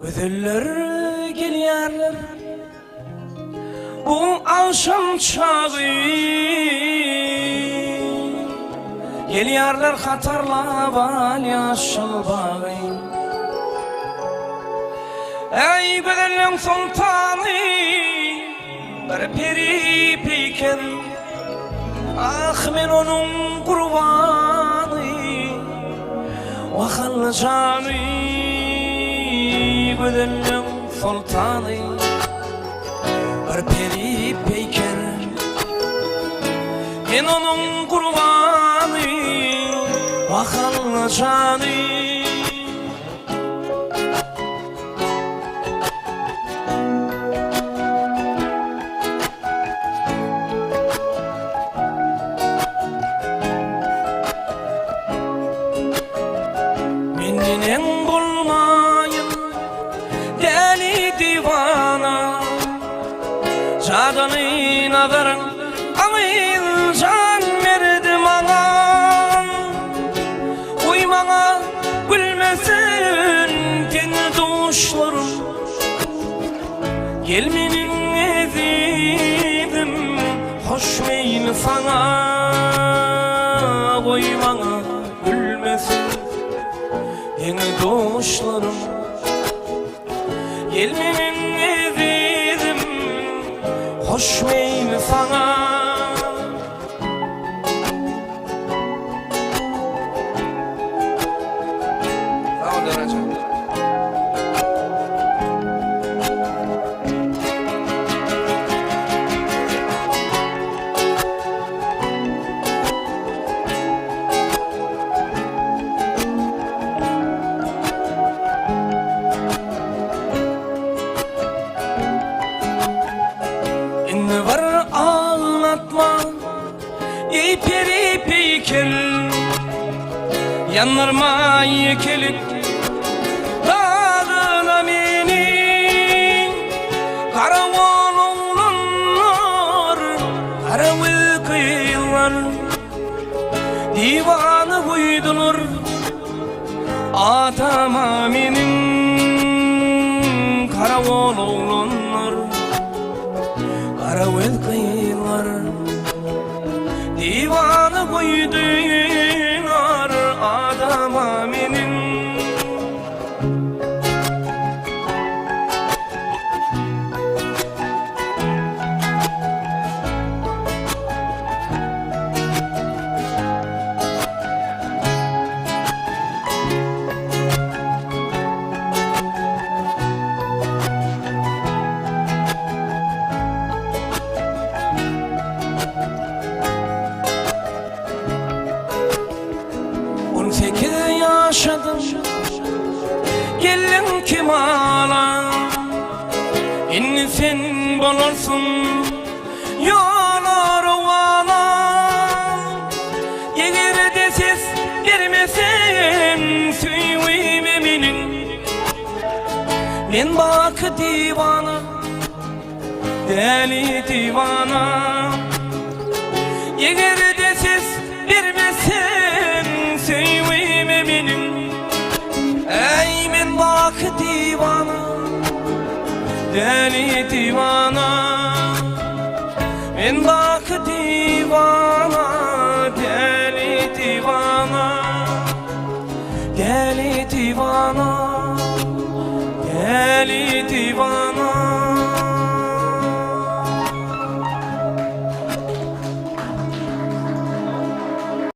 Gözeller gelýärler bu agşam çagy Gelýärler hatarlap al ýaşyl bagy Eý gözelleň soltany bir peri peýker Ah men onuň gurbany Wah Allajany gözelleň soltany Bir peri peýker Men onuň gurbany Wah Allajany. Men neneň bolmaýyn däli diwana Jadyly nazaryň aňyl jan berdi maňa Goý maňa gülmesin deň-duşlarym Gel meniň ezizim hoş meýil saňa Goý maňa gülmesin deň-duşlarym Gel meniň ezizim hoş meýil saňa. Sag bol Döwranjan. Indi bir aglatma Eý peri peýker Ýandyrma ýekelik Dagyna meni Garagol oglanlar Garagöz gyzlar Diwana guýdular Atama meniň Garagol oglanlar Garagöz gyzlar Diwana goýdular adama meniň. On sekiz ýaşadyň, geldiň kemala, Indi sen bolarsyň ýola rowana. Eger-de ses bermeseň söýgüme meniň, Men baky diwana. Däli diwana Eger-de ses bermeseň söýgüme meniň Äý men baky diwana Däli diwana Men baky diwana Däli diwana Däli diwana Däli diwana.